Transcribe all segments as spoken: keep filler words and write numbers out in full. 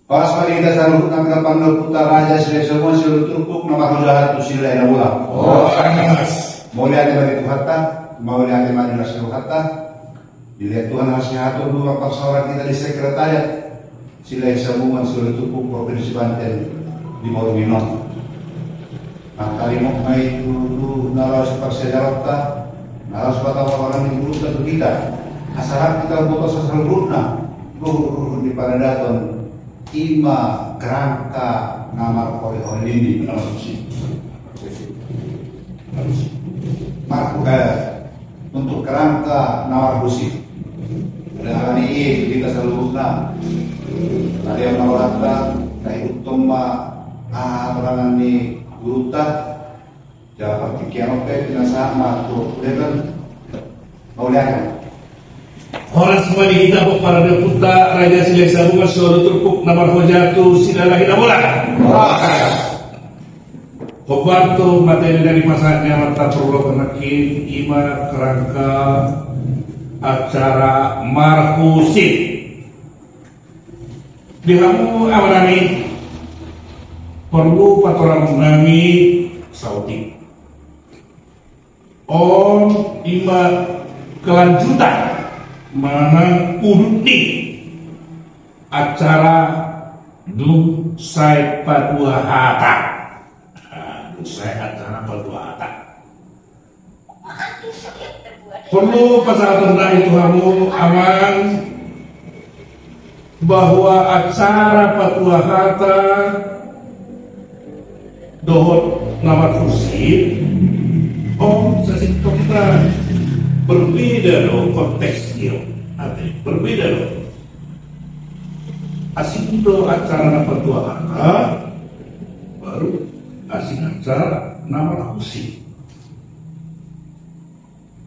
Horas ma di hita saluhutna, hami na pandohonta Raja Silahisabungan, siolo turpuk na marhoja hata tu Silalahi Nabolak. Mauliate ma di Tuhanta, mauliate ma di las ni rohanta. Dilehon Tuhan hasehaton, nunga marsaor hita di sekretariat Silahisabungan, siolo turpuk, Provinsi Banten di borngin on. Mangkalimok ma i tu, tu na laho siparsiajaranta, na laho sipatahononhon ni gurunta tu hita. Asa rap hita mamboto saluhutna ruhut-ruhut ni paradaton, i ma kerangka na marhori-hori ni, na marhusi. Marhu-, eh, untuk kerangka na marhusi. Alani i tu hita saluhutna, tahe ma rohanta, taihuthon ma aha harangan ni gurunta. Jala partingkian on pe pinasahat ma tu hita. Mauliate. Horas ma di hita, Ompunta Raja Silahisabungan, siolo turpuk na marhoja tu Silalahi Nabolak. Horas. Hombar tu materi na dipasahat ni amanta parulok nangkin, i ma kerangka acara marhusi. Di hamu amanami, porlu patorangonnami saotik. On i ma kelanjutan manang udut ni acara dung sae patua hata. Ah, dung sae acara patua hata. Porlu pasahaton nami tu hamu amang, bahwa acara patua hata dohot na marhusi on sasintongna berbeda do konteksna, ate, berbeda do. Asing do acara na patua hata, baru asing acara na marhusi.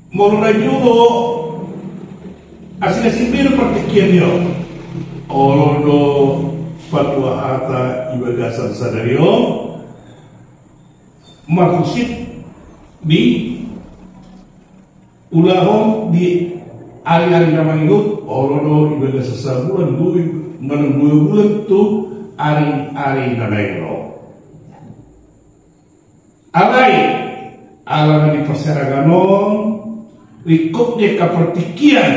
Molo na jolo, asing-asing be do partingkian ni on. Olo do patua hata di bagasan sadari on, marhusi diulahon di ari-ari na mangihut, olo do di bagasan sabulan, dua, manang dua bulan tu ari-ari na naeng ro. Alai, ala na di parseragan on, ringkot di angka partingkian,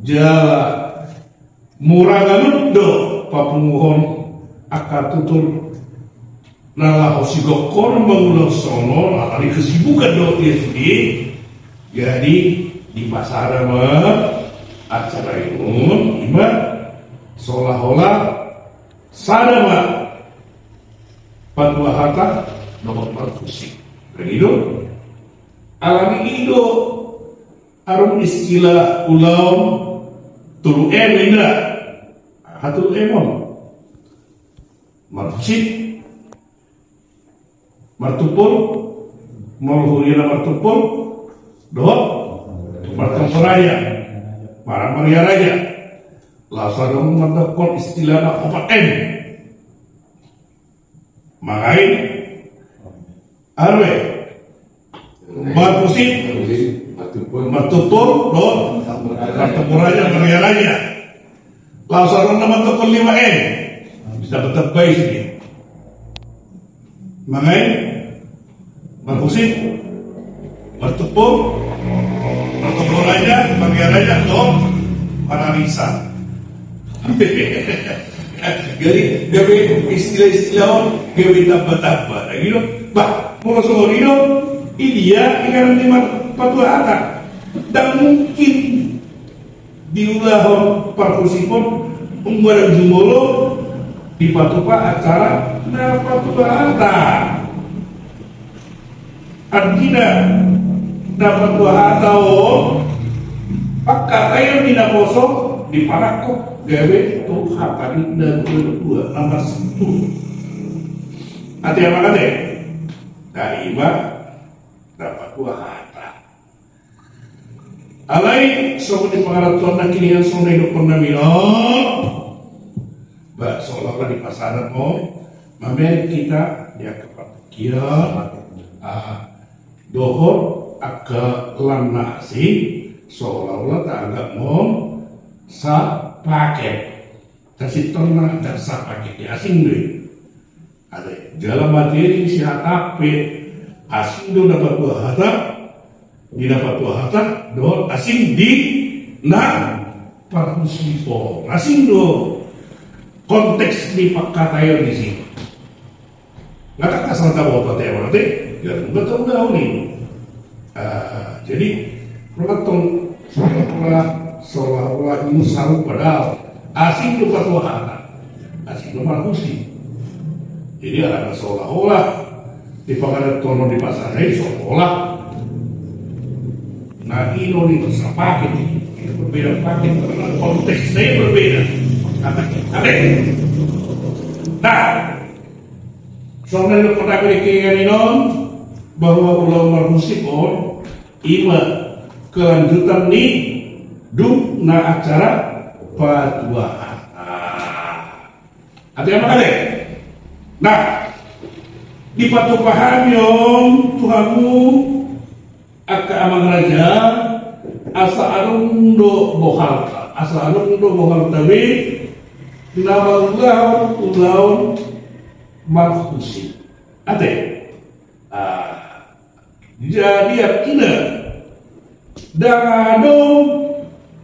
jala mura galut do papunguhon angka tutur na laho sigokhon mangulahon songon on, ala ni kesibukan do dia sude. Jadi, dipasada ma acara i on, i ma seolah-olah sada ma patua hata dohot marhusi. Begitu. Alani i do adong istilah ulaon tolu M, inda. Aha tolu M on? Marhusi, martumpol, molo huria na martumpol, dohot martumpol raja, marang maria raja. Laos adong mandokkon istilahna opat M. Mangain, arwe, marhusi, martumpol, dohot martumpol raja, maria raja. Laos adong na mandokkon lima M. Bisa bertembai sini. Mangain, marhusi, martumpol, martumpol raja, maria raja, dohot mararisa. Jadi gabe istilah-istilah on gabe tamba-tamba, na gitu. Bah, molo songon i do, i dia inganan ni patua hata. Ndang mungkin diulahon parhusipon umbanan jumolo dipatupa acara na patua hata. Artina na patua hata on, pangkataion ni naposo diparangkup gabe tu hata ni na dua-dua, na marsitu. Ate amang ate, na i ma na patua hata. Alai songon i pangarantoan na kini an songon na idokkon nami on, ba seolah-olah di pasaran on, mamereng hita di angka partingkian, ah, dohot angka lan na asing, seolah-olah taanggap on sa paket. Sasintongna ndang sapaket, asing do i. Ate, jala materi ni sihata pe, asing do na patua hata, di na patua hata, dohot asing di na parhusip on. Asing do konteks ni pangkataion disi. Nga tangkas ma taboto ate, ate, ya, nga tahu tahu ni. Ah, jadi, molo tong seolah-olah, seolah-olah ini saru padahal asing do patua hata, asing do parhusip. Jadi, ala seolah-olah di pangkataion on di pasal ini seolah-olah. Nah, ini, ini sapaket, ini berbeda paket, karena konteksnya berbeda. Kata, kata. Nah, songon na nidok hami di kengeni on, bahwa ulaon parhusip on, ima kelanjutan ni dung na acara patua hata. Ate, amang ate. Nah, dipatupa hami on tu hamu angka amang raja, asa adong do bohalta, asa adong do bohalta be na mangulahon ulaon parhusip. Ate. Ah, jadi artina, ndang adong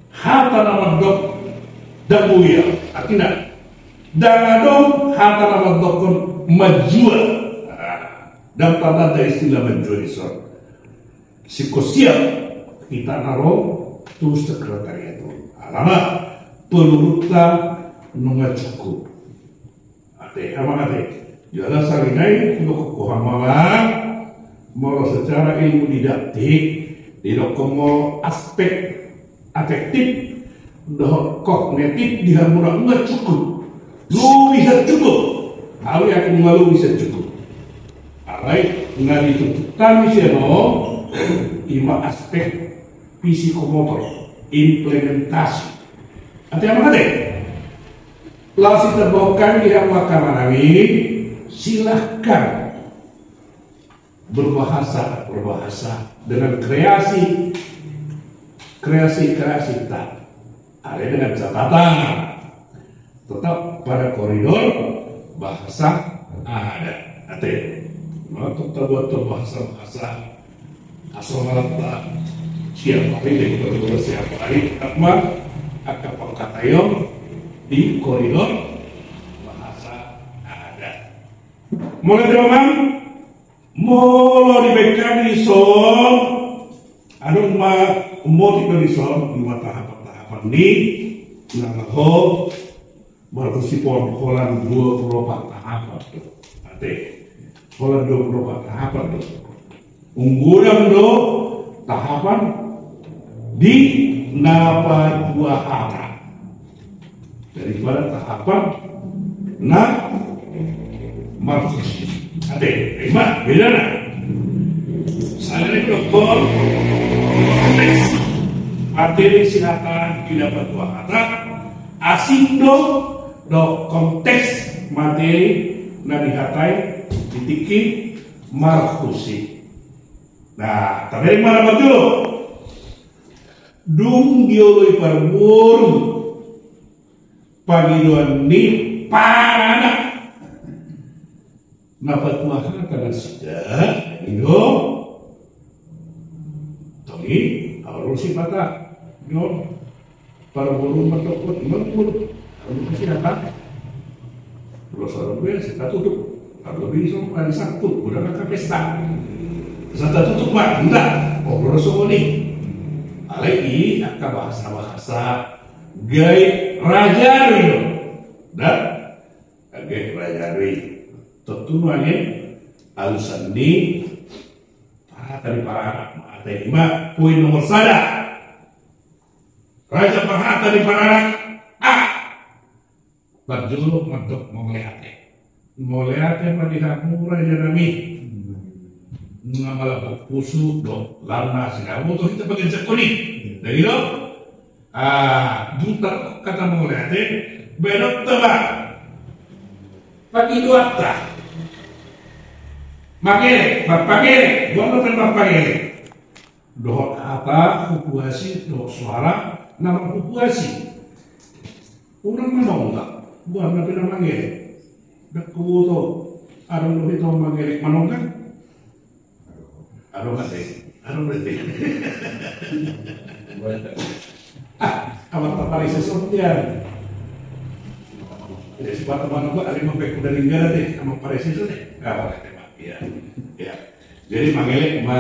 hata na mandok ndang mulia. Artina, ndang adong hata na mandokkon manjua. Ah, ndang patanda istilah manjua dison. Singkop siap hita na ro tu sekretariat on. Alana pelurunta nunga cukup. Ate, amang ate. Jala sahali nai, didok ho amang, molo secara ilmu didaktik, didok ho molo aspek afektif dohot kognitif di hamuna nunga cukup. Lobi sian cukup. Au yakin ma lobi sian cukup. Alai na dituntut hami sian on, ima aspek psikomotor, implementasi. Ate, amang ate. Laos ditambahon hami di hamu angka amanami, silahkan berbahasa, berbahasa dengan kreasi, kreasi, kreasi ta. Alai dengan catatan, tetap pada koridor bahasa adat. Ate, molo tong tabuat tong bahasa-bahasa asal malanta siap hari, dari koridor siap hari, tetap ma angka pangkataion di koridor bahasa adat. Molo di romang, molo dibaen hami dison, adong ma, motik do dison, ima tahapan-tahapan ni na laho marhusip on, holan dua pulu opat tahapan do. Ate, holan dua pulu opat tahapan do. Umgodang do tahapan di na patua hata. Daripada tahapan na marhusip. Ate, ima bedana. Sahali nai dokkon, konteks materi sihata di na patua hata, asing do dohot konteks materi na dihatai di tingki marhusip. Nah, tabereng ma na parjolo. Dung dioloi parboru pangidoan ni paranak, na patua hata nasida, i do. Tong i, au ro sipata. I do. Parboru mandokkon, ima boru. Au ro sipata. Ulos on be, sai tatutup. Kalau bisa hari Sabtu, udah angka pesta. Sai tatutup, Pak. Enggak. Oh, ulos on i. Alai i angka bahasa-bahasa gabe raja do i do. Da? Gabe raja do i. Tontu nuaeng alusan ni parhata ni paranak ma ate, ima poin nomor sada. Raja parhata ni paranak A. Parjolo mandok mauliate. Mauliate ma di hamu raja nami. Nunga malambok pusu do launa sidamu tu hita paganjangkon i. Jadi do. Ah, dung tardok hata mauliate, baenonta ma pangidoanta. Mangele, marpangele, boha pe marpangele. Dohot hata huhuasi, dohot soara na marhuhuasi. Unang manongga, boha na pe na mangelek. Ndang huboto, adong do hita mangelek manongga. Adong ate, adong ate. Ah, amanta Parisi songon dia. Jadi, sipatar manongga, ari mambaen kuda ringgana te, amanta Parisi songon dia. Ah, oke, Pak. Iya. Iya. Jadi, mangelek ma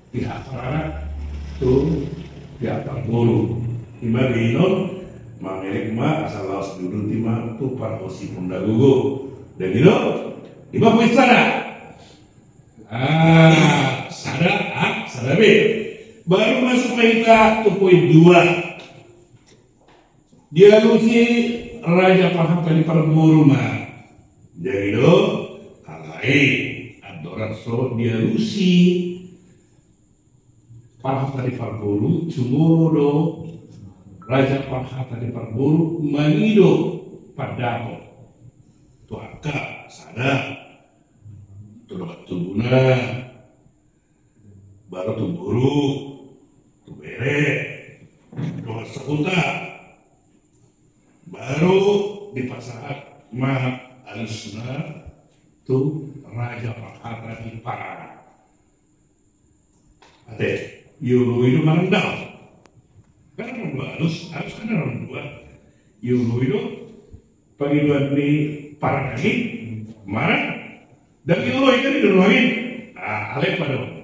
pihak paranak tu pihak parboru. Ima be inna mangelek ma asa laos diuduti ma tu parhosipon na gogo. Dang i do? Ima poin sada. Ah, sada A, sada B. Baru masuk ma hita tu poin dua. Dialusi raja parhata ni parboru ma. Jadi do, alai andorang so dialusi parhata ni parboru, jumolo do raja parhata ni parboru mangido pandapot tu angka sada, tu dongan tubuna, baru tu boru, tu bere, dongan sahuta. Baru dipasahat ma alusna tu raja parhata ni paranak. Ate, dioloi do manang daong? Kan adong dua alus, alus kan adong dua. Dioloi do pangidoan ni paranak i manang dang dioloi, kan dioloi. Ah, alai padomu.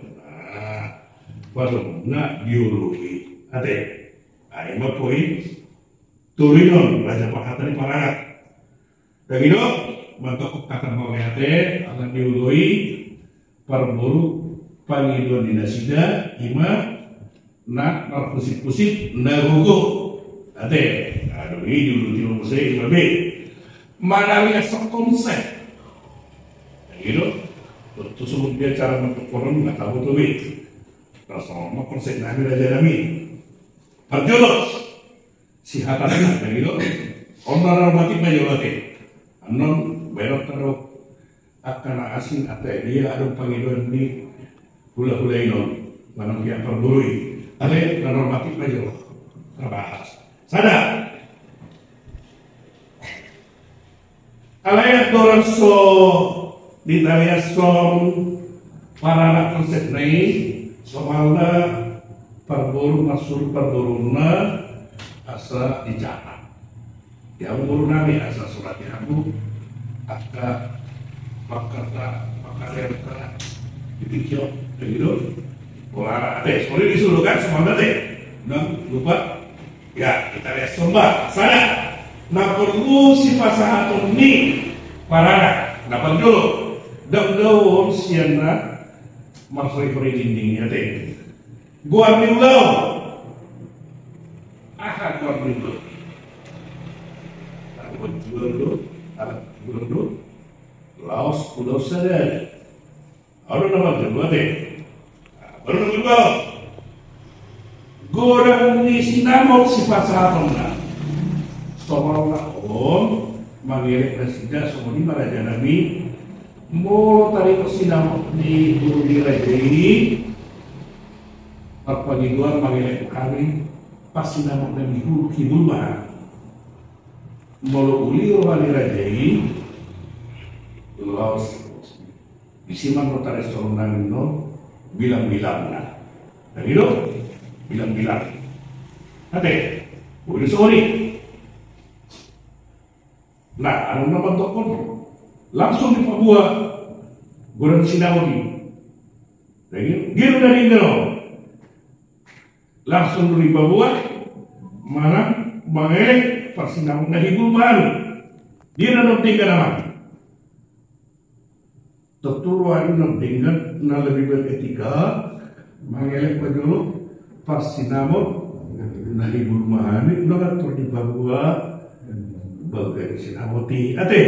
Ah, padomu na dioloi. Ate, ah, ima poin tolu i on, raja parhata ni paranak. Dang i do, mantong hata mauliate, ala dioloi parboru pangidoan ni nasida, ima na marhusip-husip na gogo. Ate, adong i diuduti ma muse, ima be. Manalias songkon se. Dang i do, tontu songon dia cara mandokkon on, nga tabo tu be. Laos songon ma konsep nami raja nami. Parjolo. Sihatahonon, dang i do. On na normatif ma jolo ate. Annon baenonta do angka na asing ate, dia adong pangidoan ni hulahula i on, manang pihak parboru i. Alai na normatif ma jolo. Tabahas. Sada. Alai andorang so ditaliashon paranak konsepna i, somalna parboru marsuru parboruna asa dijaha. Di hamu boru nami, asa surati hamu angka pangkata, pangkata di tingki on, begitu. Pola ate, songon i disuru kan, somalna ate. Ndang lupa. Ya, ditaliashon ma. Sada, na porlu sipasahaton ni paranak. Na parjolo, dang daong sian na marhori-hori dinding i ate. Goar ni ulaon. Aha goar ni ulaon? Aha goar ni ulaon? Laos ulaon sadari. Adong na marjolo ate. Baru na kedua, godang ni sinamot sipasahatonna. Somalna on mangelek nasida songon i ma raja nami. Molo taringot sinamot ni boru ni raja i, parpangidoan mangelek hami, parsinamot na di hibul ma. Molo uli roha ni raja i, laos. Disi ma nota restornami non bilang-bilangna. Dang i do, bilang-bilang. Ate, uli songon i. Nah, anu na mandokkon langsung dipaboa godang sinamot i. Dang i do, dia do na denggan on. Langsung do dipaboa manang mangelek parsinamot na hibul ma. Dia na denggan, amang. Tontu roha i na denggan, na lebih beretika, mangelek ma jolo parsinamot na hibul ma hami, unang tor dipaboa bagas ni sinamot i. Ate,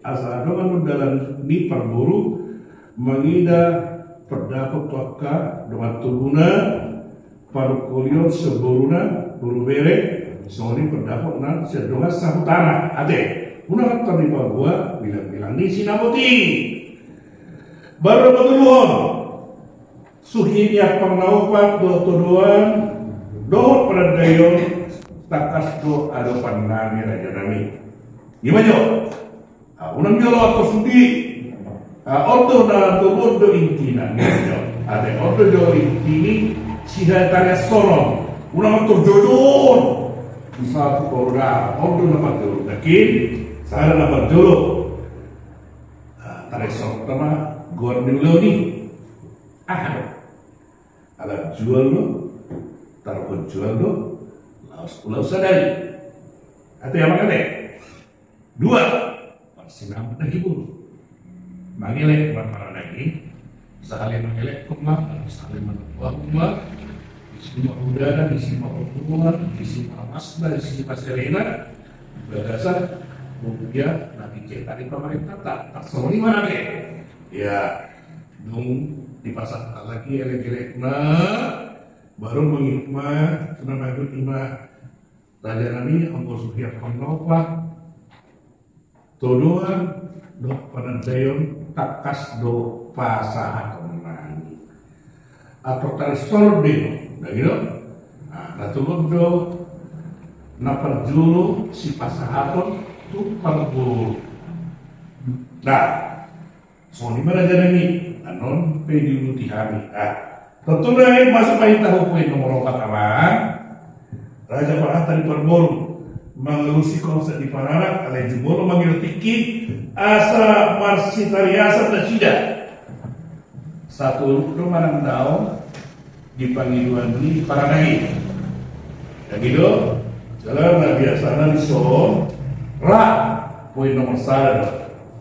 asa adong ma dalan ni parboru mangida pendapot tu angka dongan tubuna, parungkolion, sian boruna, boru bere, songon i pendapot na sian dongan sahutana. Ate, unang tor dipaboa bilang-bilang ni sinamot i. Baru na patoluhon, suhi ni ampang na opat dohot todoan dohot panandaion Tangkas do adopan nami raja nami. Ima jo. Ah, unang jolo ator sude. Ah, on do na tolu on do intina. Ima jo. Ate on do jo inti ni sitariashonon. Unang ator jolo. Bisa tu kau da on do na parjolo. Yakin? Sada na parjolo. Ah, tariashon pertama, goar ni ulaon i. Aha do? Ala jual do, taruhon jual do, laos ulaon sadari. Ate, amang ate. Dua, parsinamot na hibul. Mangelek ma parange i, sahali mangelekhon ma, sahali manambohon ma, disi ma hodana, disi ma horbohona, disi ma masna, disi ma serena, di bagasan rupiah na dicetak ni pamarentanta. Tarsongon i ma nang i. Ya, dung dipasahat halak i elekelekna, baru mangihut ma, tu na mangihut i ma, raja nami, anggo so hian pandohan, todoan dohot panandaion tangkas do pasahaton nami. Ator tariashon be, na gitu. Nah, na tolu do na parjolo sipasahaton tu parboru. Nah, songon i ma raja nami, annon pe diuduti hami. Ah, tontu nai masuk ma hita tu poin nomor opat, amang. Raja parhata di parboru, mangalusi konsep di paranak, alai jumolo mangido tingki, asa marsitariasan nasida. Satu do manang dao, di pangidoan ni parange i. Jadi do, jala na biasana dison, ra, poin nomor sada do.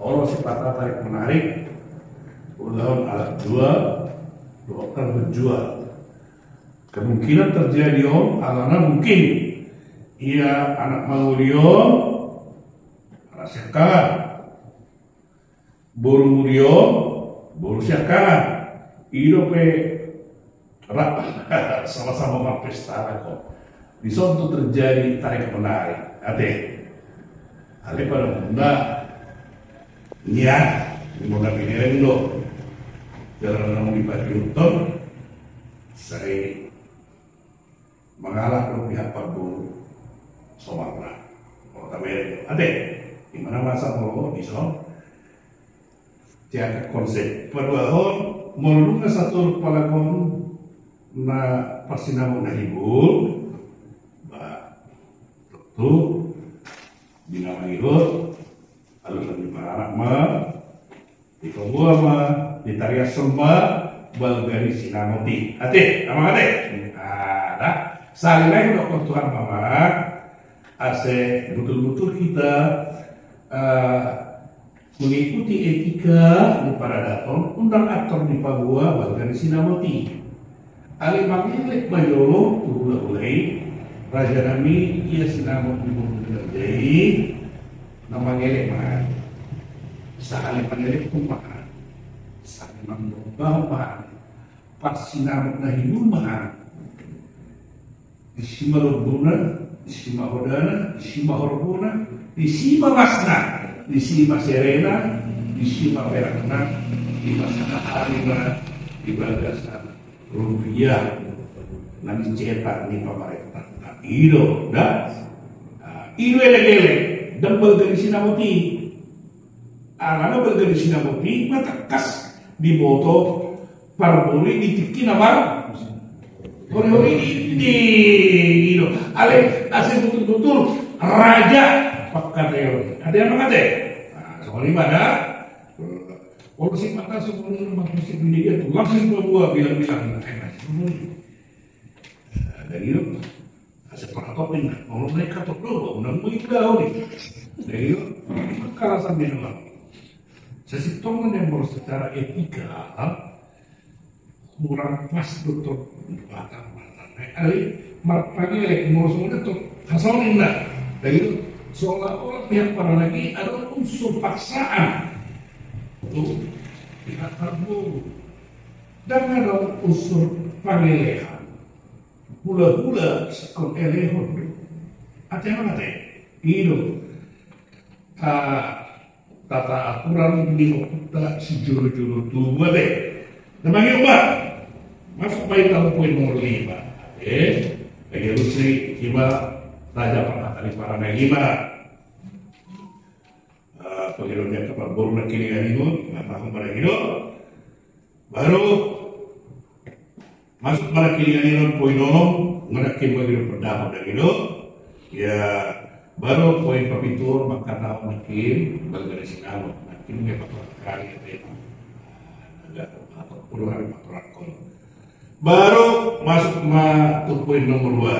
Olo sipata tarik menarik, ulaon alat jual, dohot tarhon jual. Kemungkinan terjadi on, alana mungkin ia anak mangoli on, anak siangkangan. Boru muli on, boru siangkangan. I dope rap sama-sama marpesta nangkin. Dison do terjadi tarik menarik. Ate. Alai pada muna. Nia, muna pinereng do. Jala naung dipajuton. Sai mangalap do pihak parboru. Somalna. Molo tabereng do. Ate. Di mana masa molo dison? Tiap konsep. Paduahon, molo dung na satorop pala on na parsinamot na hibul, ba, tontu, di na mangihut, alusan ni paranak ma, dipaboa ma, ditariashon ma, balga ni sinamot i. Ate, amang ate. Ada, sahali nai hudokkon tu hamu amang, asa betul-betul hita, eh, mengikuti etika di paradaton, unang ator dipaboa balga ni sinamot i. Alai mangelek ma jolo tu hula-hula i, raja nami, ia sinamot ni boru ni raja i, na mangelek ma. Sahali mangelekhon ma. Sahali mangombahon ma. Parsinamot na hibul ma. Disi ma lombuna, disi ma hodana, disi ma horbohona, disi ma masna, disi ma serena, disi ma perakna, di masa na hali ma di bagasan rupiah na dicetak ni pamarentanta. I do, da? Ah, i do elekelek, ndang balga ni sinamot i. Alana balga ni sinamot i, ma tangkas diboto parboru i di tingki na mar. Hori-hori i, i do. Alai asa betul-betul raja pangkataion i. Ate, amang ate. Nah, songon i ma da. Olo sipata songon i ma, musik bini dia tu langsung dua bilang-bilang. Nah, dari itu. Asa paratopin na, molo naeng hatop do, unang mui daon i. Jadi, kalasan memang. Sasintongna memang secara etika, kurang pas do tu batang-batang. Alai, marpangelek, molo songon i tu, hasonang na. Jadi, seolah-olah pihak paranak i ada unsur paksaan. Tu, pihak parboru. Ndang ada unsur pangelehan. Hula-hula singkop elehon do. Ate, amang ate. I do. Ah, tata aturan ni ompunta sijolo-jolo tubu, ate. Na mangihut ma. Masuk ma hita tu poin nomor lima. Ate. Lagi alusi, ima Raja parhata ni paranak i ma. Eh, pangidoan ni angka parboru nangkiningan i ma, na tahu pada ido. Baru masuk ma nangkiningan i on poin onom, nangkin bagi do pendapat nangkin do. Ya, baru poin papitu on mangkatahon nangkin bagi do sinamot. Nangkin nge patorang kali ya, Pak. Agak apa, puluhan patorang kol. Baru masuk ma tu poin nomor dua.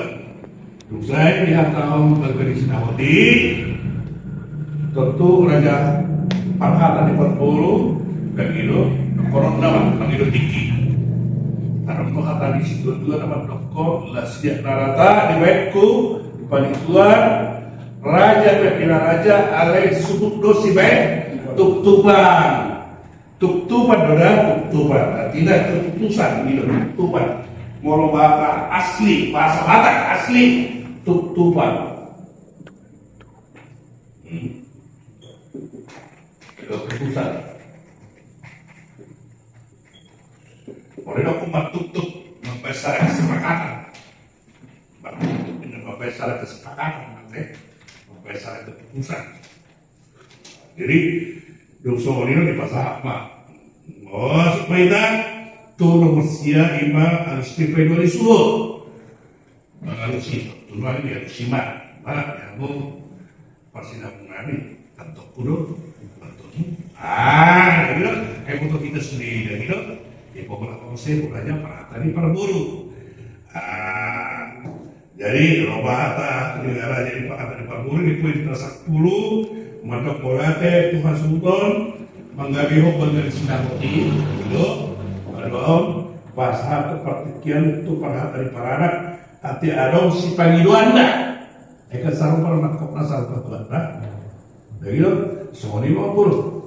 Dung sae dihatahon bagi do sinamot i, tontu raja parhata ni parboru, bagi do, nongkoron nama, bagi do tingki. Karena hata ni situa-tua nama nongkoron, las dia narata, dibaen tu panituan, raja, pimpinan raja, alai suhut do sibaen tuptupan. Tuptupan do da, tuptupan. Artina keputusan, gitu, tuptupan. Molo bahasa asli, bahasa Batak asli, tuptupan. Hmm. Keputusan. Molo didok martuptup, mambaen sala kesepakatan. Martuptup, mambaen sala kesepakatan, maksudna mambaen sala keputusan. Jadi, dung songon i do dipasahat ma. Oh, supaya tu nomor sia i ma harus dipaidua ni suhut. Mangalusi, tu ma dialusi ma. Ma, ya, mau parsinabungan i, tantu kudo, tantu. Ah, gitu. Eh, foto kita sendiri, gitu. Ya, pokoknya apa sih, pokoknya para tadi para guru. Ah, Jadi, ro ma hata, di raja ni parhata ni parboru, di poin sampulu, mandok mauliate tu hasuhuton, manggabeon bagi do sinamot i, gitu. Molo on, pasahat tu partingkian tu parhata ni paranak, ate adong sipangidoanna. Eka sarupa do nangkokna, sarupa tuatna. Jadi, songon i ma boru.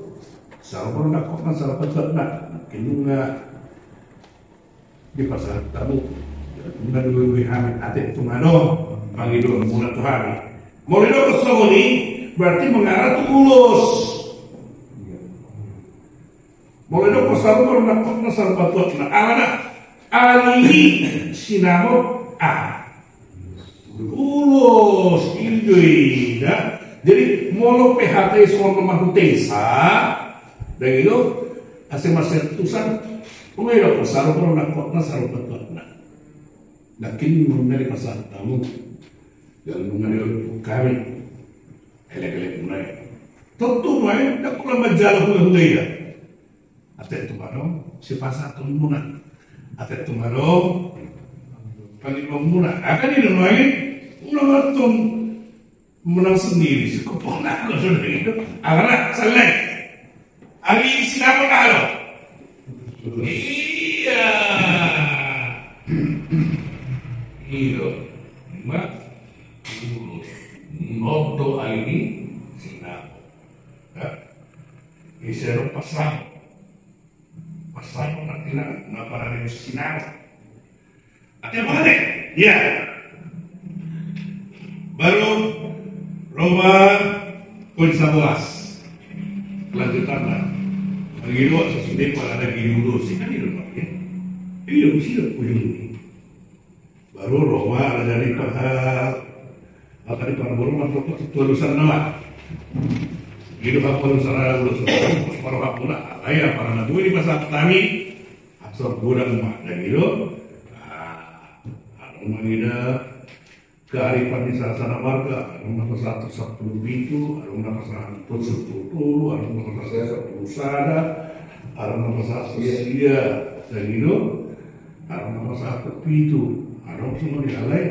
Sarupa do nangkokna, sarupa tuatna. Nangkin nunga dipasahat hamu. Nunga dibege hami, ate tung adong pangidoanmuna tu hami. Molo didok songon i, berarti mengarah tu ulos. Molo didok sarupa do nangkokna, sarupa tuatna. Alana, alani sinamot, ah. Ulos, i do i da. Jadi, molo pe hata i songon na marhutesa, da i do, asa marsentusan, nunga i do, sarupa do nangkokna, sarupa tuatna. Nangkin nunga dipasahat hamu. Jala nunga dioloi hami. Elek-elekmuna i. Tontu ma i, ndang pola manjalo hula-hula i da. Ate tung adong sipasahatonmuna. Ate tung adong pangidoanmuna. Angka i do nuaeng, unang tung menang sendiri, sikopon aku sudah itu. Alana, selesai. Ari sinamot na do. Iya. Iya. Ma, ulos. Noto ari sinamot. Ya. Ise do pasahat. Pasahat artina na parade sinamot. Ate, pahale. Ya. Baru ro ma poin sabolas. Lanjutanna. Bagi do, sesudah parade di ulos. Kan i do, Pak, ya. I do, isi do ujung i. Baru ro ma raja ni parhata ni parboru mandok tu alusan nama. Gitu, apa alusan, alusan. Pas baru hapuna, alai apa na boi dipasahat hami. Asal godang ma, da gitu. Ah, adong ma nida kearifan di salah sana marga, adong na pasahat sampulu pitu, adong na pasahat sampulu tolu, adong na pasahat sampulu sada, adong na pasahat sia, da gitu. Adong na pasahat pitu, adong songon i, alai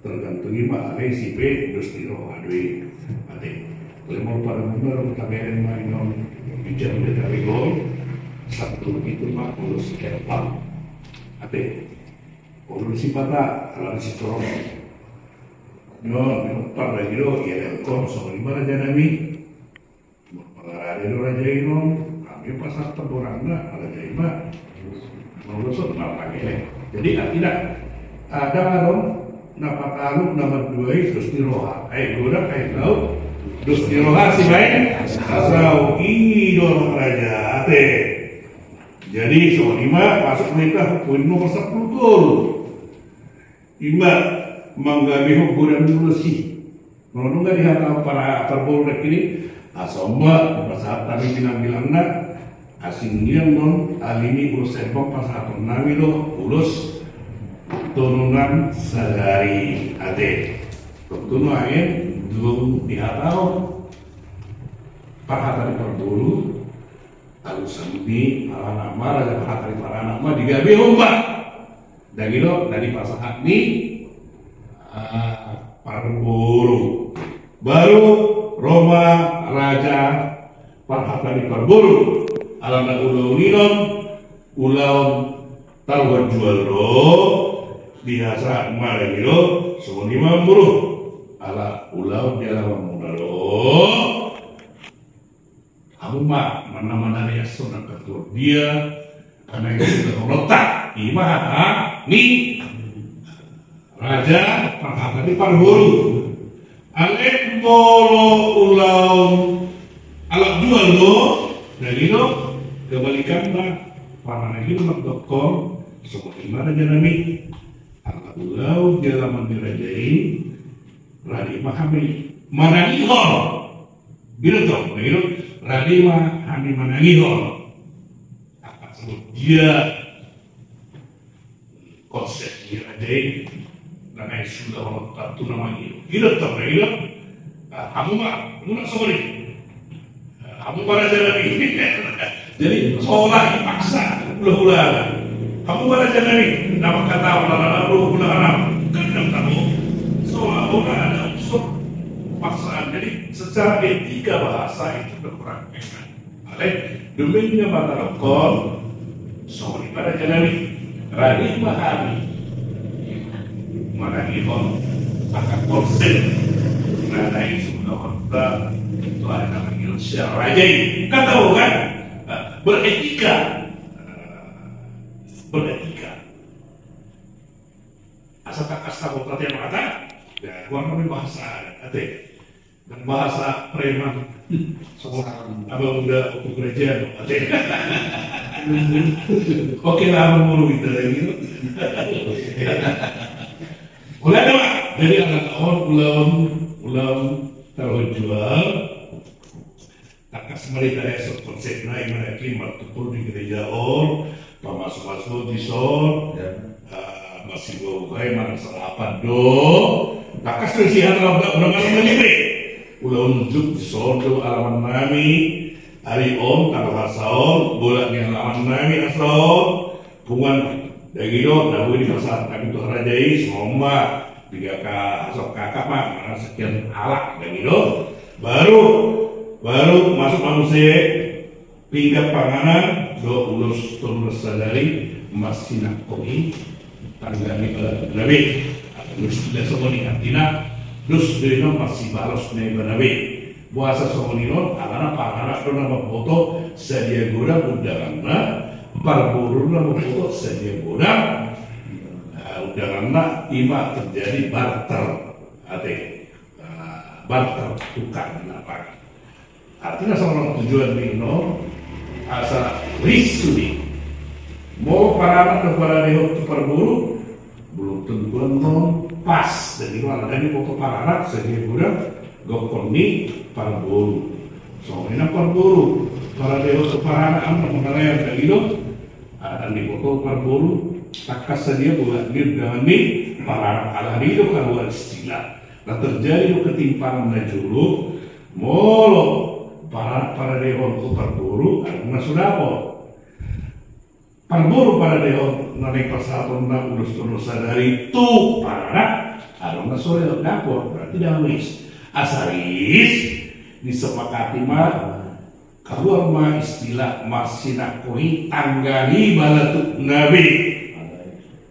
tergantung i ma, alai isi pe dos ni roha do i. Ate. Alai molo pada muna do, tabereng ma i non, bicara dia dari gol, sampulu pitu ma ulos si Erpal. Ate. Ulos si Pata, alana si Torong. Nyo, nyo, par lagi do, iya, Erpal, songon i ma raja nami. Mangarade do raja i non, hami pasahat borangna, raja i ma. Molo songon i ma pangele. Jadi, artina, adong na patalu, na mandua i dos ni roha. Ai godang, ai tau, dos ni roha sibaen hasao, i do raja, ate. Jadi, songon i ma, masuk ma hita poin nomor sampulu tolu. I ma, manggabehon godang ni ulos i. Molo nunga dihatahon para parboru nangkin i, asa on ma dipasahat hami bilang-bilangna, asing nian non, alani i ulos Sembang pasahaton nami do ulos tonunan sadari ate. Tontu nuaeng dung dihatahon parhata ni parboru, alusan ni paranak ma, raja parhata ni paranak ma digabehon ma. Dang i do na dipasahat ni, ah, parboru. Baru ro ma raja parhata ni parboru. Alana ulaon i non ulaon taruhon jual do, dipasahat ma dang i do, songon i ma boru. Ala ulaon di alaman muna do. Hamu ma, mana-mana ni aso na ketua dia, karena itu sudah melotak, ima hata ni raja parhata ni parboru. Alai molo ulaon alat jual do, dang i do, kebalikan ma, pamanang i do mandok on, songon i ma raja nami. Alat ulaon di alaman ni raja i, rade ma hami manangihon. Gitu toh, begitu. Rade ma hami manangihon. Apa sebut dia konsep ni raja i, na naeng suda on tantu nama gitu. Gitu toh, begitu. Ah, hamu ma, hamu ma songon i. Hamu ma raja nami. Jadi, seolah dipaksa, hula-hula. Hamu ma raja nami, nama kata hula-hula, hula-hula. Kan dang tahu. Seolah-olah ada unsur paksaan. Jadi, secara etika bahasa itu berkurang. Ale, dung i ma tadok on, songon i ma raja nami. Rade ma hami manangihon angka konsep na naeng suda on tu ari na mangido sian raja i. Kan tahu kan? Beretika. Beretika. Asa tangkas tahu tadi apa kata? Ya, kurang lebih bahasa adat, ate. Dan bahasa preman. Sama abang uda untuk gereja, ate. Oke lah, abang mulu gitu, gitu. Ulaon, jadi alat on ulaon, ulaon taruhon jual. Tangkas ma di tadi so konsepna, ima nangkin martumpol di gereja on, pamasu-masu dison. Ya. Ah, masih bau kai mana salapan do. Tangkas do sihat lah, udah, udah malam lagi be. Ulaon unjuk dison do alaman nami. Ari on tanggal asa on, bolak ni alaman nami asa on. Punguan daging do, na boi dipasahat hami tu raja i, songon ma, piga ka, hasok kakak ma, mana sekian alak daging do. Baru, baru masuk ma muse pinggan panganan, do ulos tolu sadari, marsinangkoi tangga ni balatuk na be. Ulos tolu songon i artina, dos do i non marsibalos na ibana be. Boasa songon i non, alana paranak do na mamboto sadia godang undanganna, parboru na mamboto sadia godang, eh, undanganna, ima terjadi barter. Ate, eh, barter, tukar di lapangan. Artina songon tujuan ni non, asa risu ni. Molo paranak na paradehon tu parboru, belum tentu non pas. Jadi, mana tadi foto paranak, sadia godang gokkon ni parboru. Songon i na parboru, paradehon tu paranak, anak mangalean tadi do. Ada di foto parboru, tangkas sadia godang ni undangan ni paranak, alani do kaluar istilah. Na terjadi do ketimpangan na jolo, molo paranak paradehon tu parboru, adong na so dapot. Parboru paradehon na naeng pasahatonna ulos tolu sadari tu paranak, adong na so dapot, berarti dang ris. Asa ris, disepakati ma, kaluar ma istilah marsinangkoi tangga ni balatuk na be.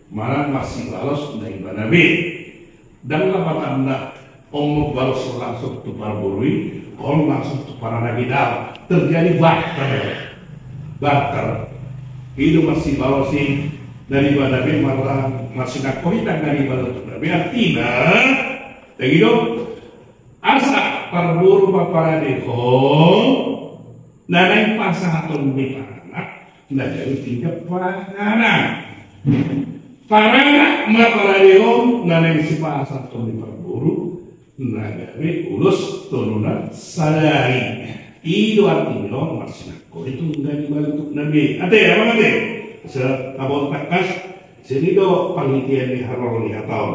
Manang marsibalos na ibana be. Dang lapatanna, on balos langsung tu parboru i, on langsung tu paranak i, dang. Terjadi barter. Barter. I do marsibalos i, na ibana be marla-, marsinangkoi tangga ni balatuk na be. Artina, dang i do, asa parboru ma paradehon, na naeng pasahaton ni paranak, na gabe tinggal paranak. Paranak ma paradehon, na naeng sipasahaton ni parboru, na gabe ulos tolu na sadari. I do artina on marsinangkon i tunggal i balutuk na be. Ate, amang ate. Asa tabo tangkas. Songon i do panghitian ni haroro ni hata on.